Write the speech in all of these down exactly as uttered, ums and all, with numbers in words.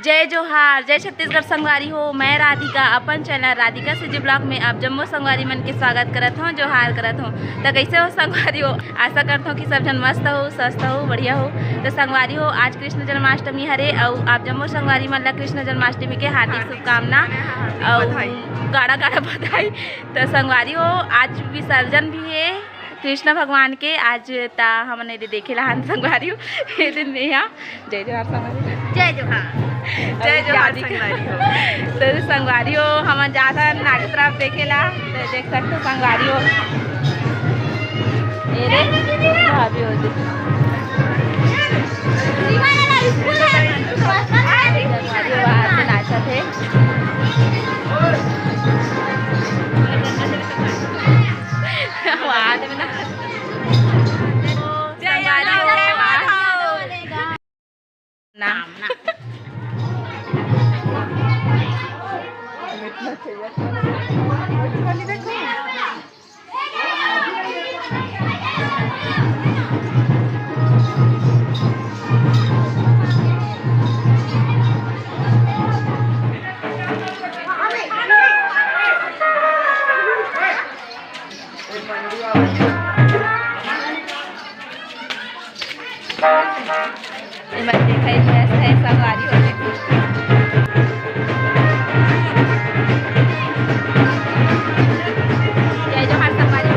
जय जोहार, जय छत्तीसगढ़ संगवारी हो। मैं राधिका, अपन चैनल राधिका सीजी ब्लॉग में आप जम्मो संगवारी मन के स्वागत करत हौं, जोहार करत हौं। त कइसे हो संगवारी हो? आशा करत हौं कि सब झन मस्त हो, स्वस्थ हो, बढ़िया हो। त संगवारी हो, आज कृष्ण जन्माष्टमी हरे अउ आप जम्मो संगवारी मन ला कृष्ण जन्माष्टमी के हार्दिक शुभकामना अउ गाड़ा गाड़ा बधाई। त संगवारी हो, आज विसर्जन भी हे कृष्ण भगवान के। आज त हमन एदे देखे ला हन संगवारी हो, ए दिन में यहाँ जय जोहार संगवारी। जय जोहार। जय अरे जोहार याद ही संगवारी हो। तो संगवारी हो, हमन जात हन नागेश्वरा देखे ला, तो देख सकते हो संगवारी हो। ये रे, भाभी हो जी। संगवारी हो, बाहर से नाचत हे। वहाँ से भी नाचत हे। जय संगवारी हो, जय माधव। ना। एमन देखई मस्त हे, संगवारी हो देखो। जय जोहार संगवारी हो।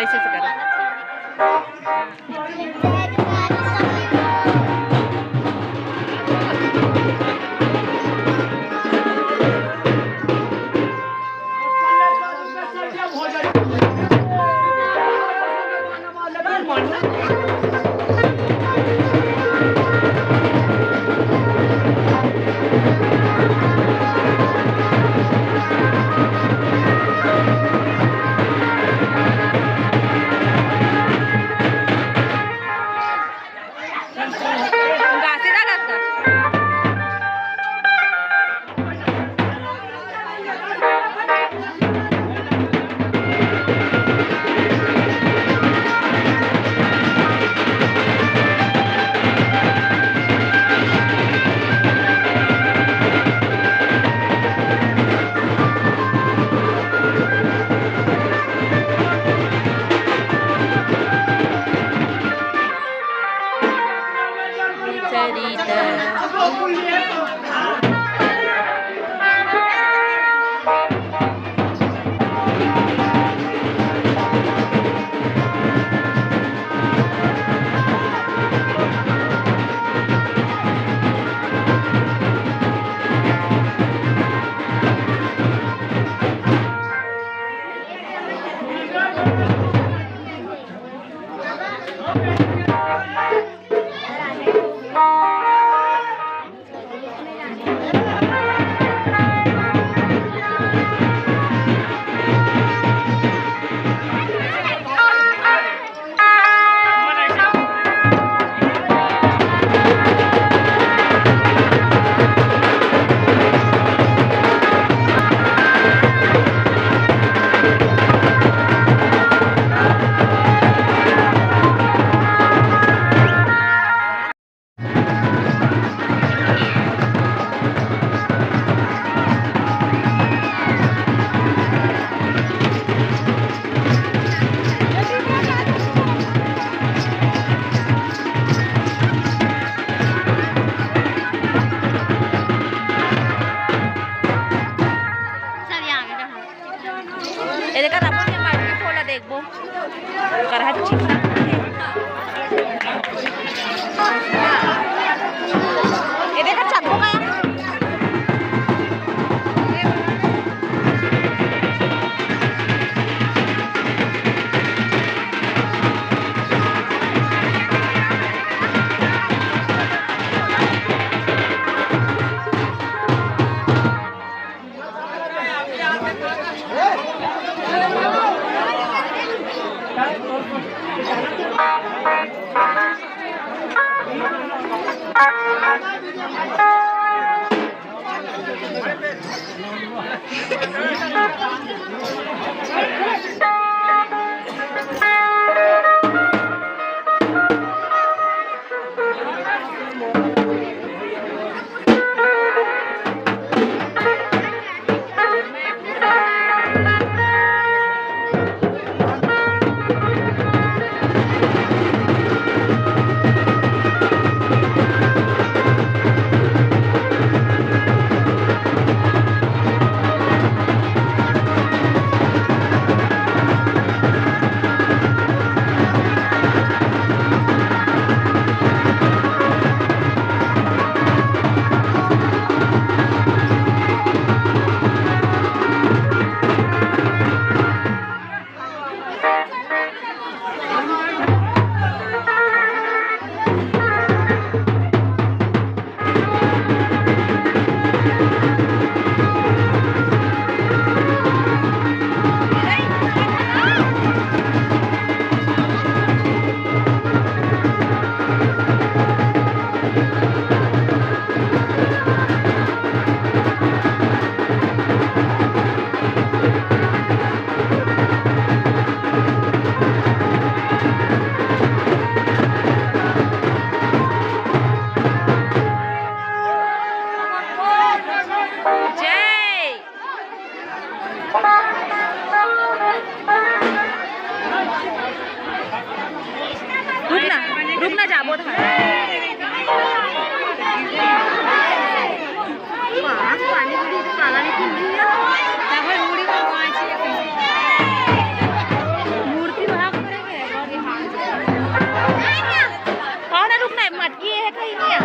ऐसे से करो। करहत चिकना। ये देखा चक्कू का। जय। रुक ना, रुक ना, जाबो था। पानी पूरी तो काला नहीं पी लिया। तब मुड़ी को पाँच मूर्ति भाग करेंगे। कौन है? रुक ना, मटकी है कहीं नहीं है।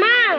माँ।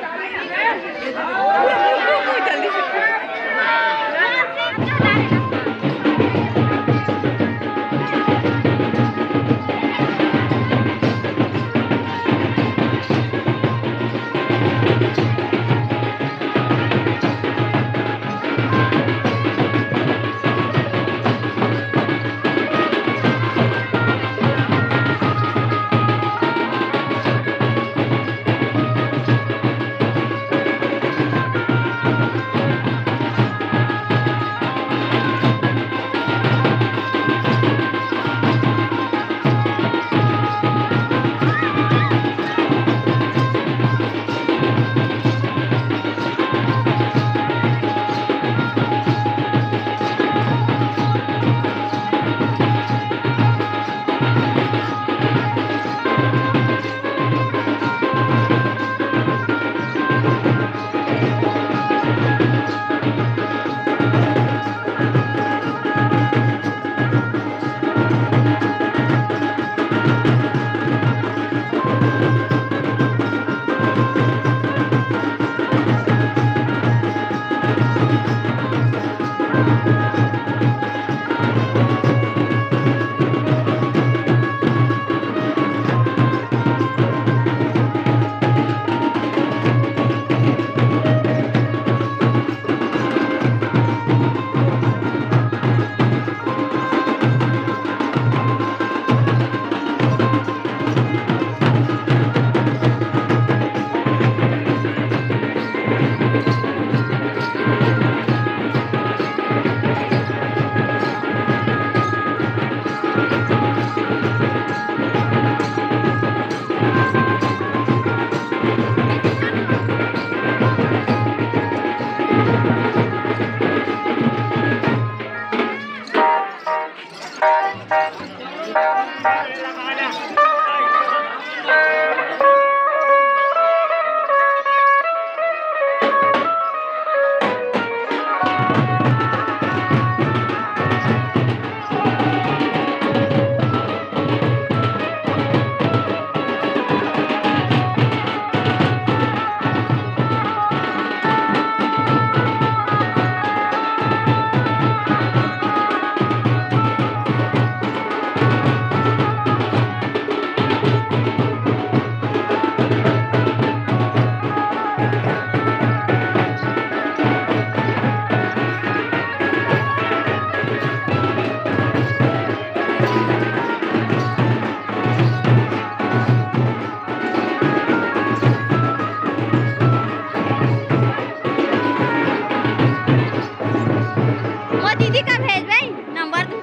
मोर दीदी का भेजबे नंबर तू।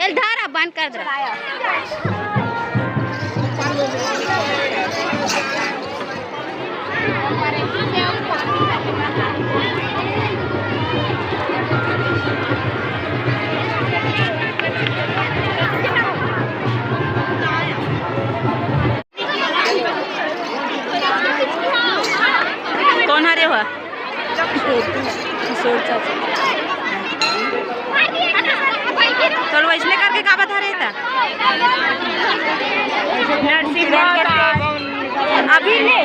एल धारा बंद कर दे। कौन हरे हुआ? किशोर चाचा। चलो, इसने करके का बता रहे था? अभी ले।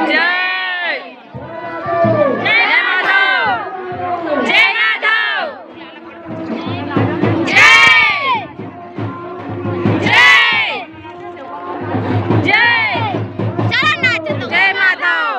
जय। जय माधव। जय माधव। जय। जय। जय। चलो नाचो तुम। जय माधव।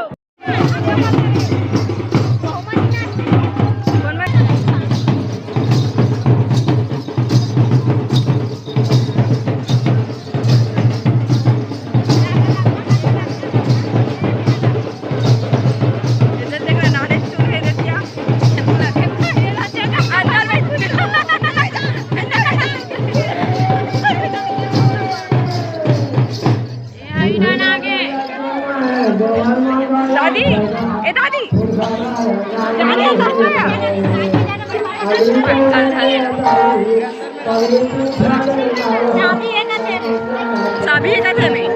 चाबी हे का थे में?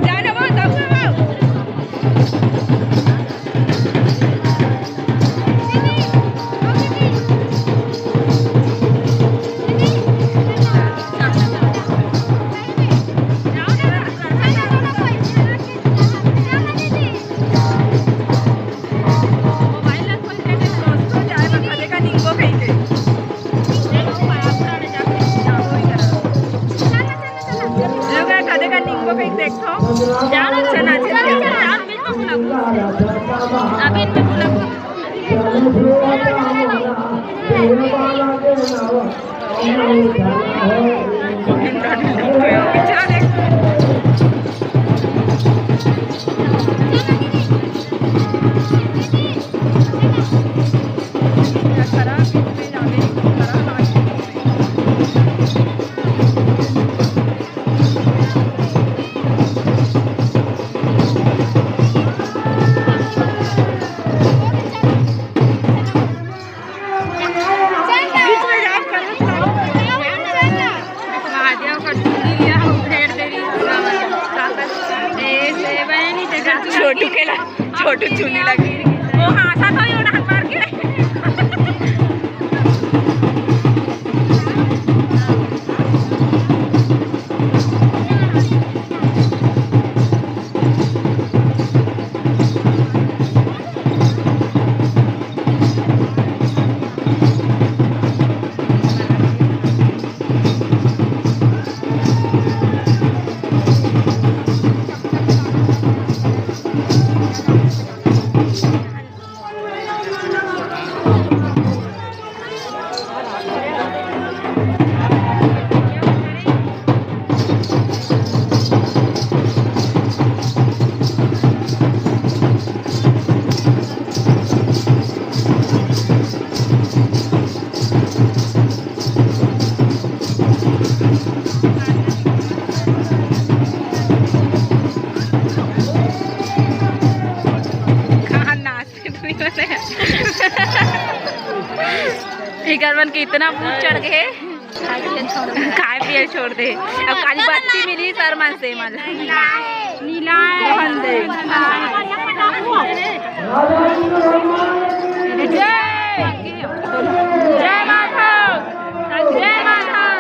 जाना वो, जाओ, जाओ। मोबाइल ला खोल के देख दोस्तों, जाए बर खादे का निंगो कहिके। देखो, पाया पुराने जाके जाओ इधर। लोग यार खादे का निंगो कहिके देखो। जाओ ना, चला, चला, चला, चला, अभी इनमें बुलाओ। अभी इनमें बुलाओ। छोटू के ला, छोटू चुनी लगी। वो हाँसा तो ये उड़ान मार के। कहाँ नाच रही हो? एकर मन के इतना भूख चढ़ गए, खाए पिए छोड़ दे। अब खाली बत्ती मिली सर मन से मल। नीला है। मोहन दे। जय, जय माधव, जय माधव।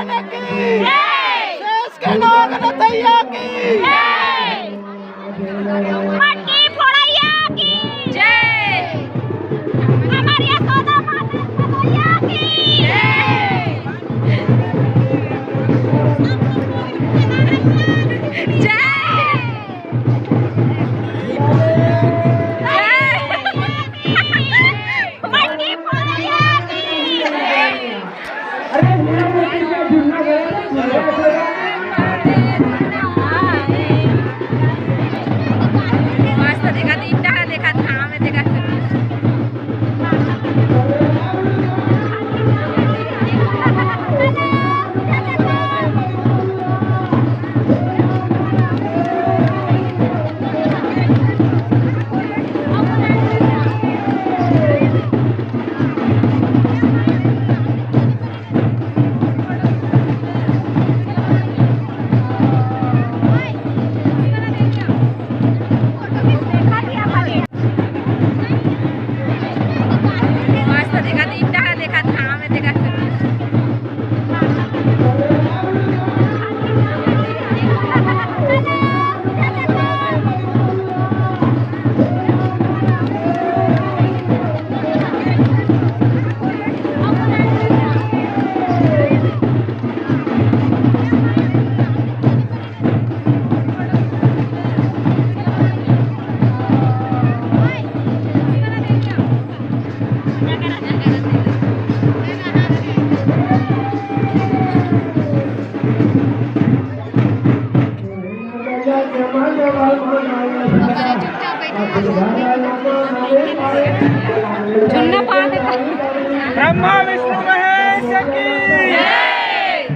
की जय। शेष के नाग नथैया की जय। मटकी फोड़ैया की जय। हमार यशोदा माता नथैया की जय। जय। मटकी फोड़ैया की जय। मस्त देखा, तीन टहरा देखा, धाम में देखा। मस्त देखा, तीन टहरा देखा, धाम में देखा। झुन्ना पान देता। ब्रह्मा विष्णु महेश की जय।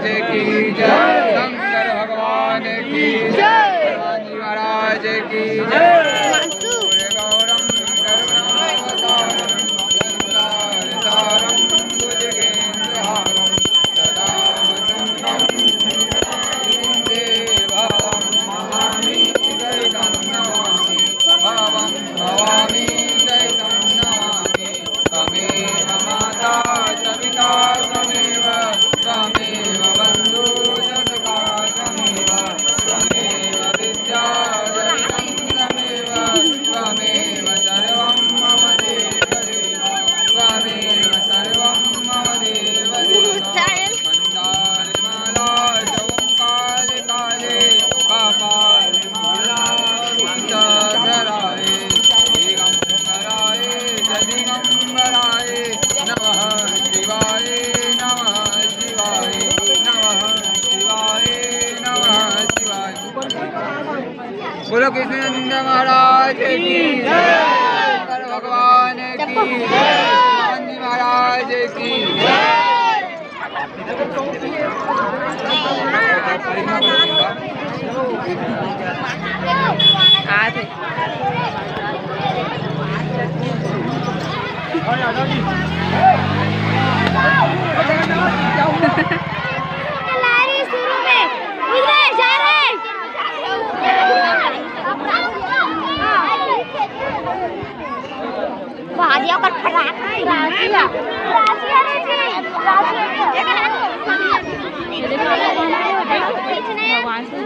की जय, शंकर भगवान की जय, हनुमान जी महाराज की जय। गौरम करुणावतारम संसार सारम भुजगेंद्रहारम सदा वसंतम हृदये भावम नमामि सहितं नमामि भावं भवामि सहितं नमामि। त्वमेव माता च पिता त्वमेव, त्वमेव बन्धु च सखा त्वमेव, त्वमेव विद्या द्रविणं त्वमेव, त्वमेव सर्वं मम देव देव, त्वमेव सर्वं मम देव देव। मन्दारमाला च ओंकार काले, कपाल माला च धराए, दिगंबराए च दिगंबराए, नमः शिवाय, नमः शिवाय, नमः शिवाय, नमः शिवाय। बोलो कृष्णानंद महाराज की जय, शंकर भगवान की जय, हनुमान जी महाराज की जय। शुरू में जा रहे। भाजिया पर फटाक। राजिया रे जी, राजिया। भगवान से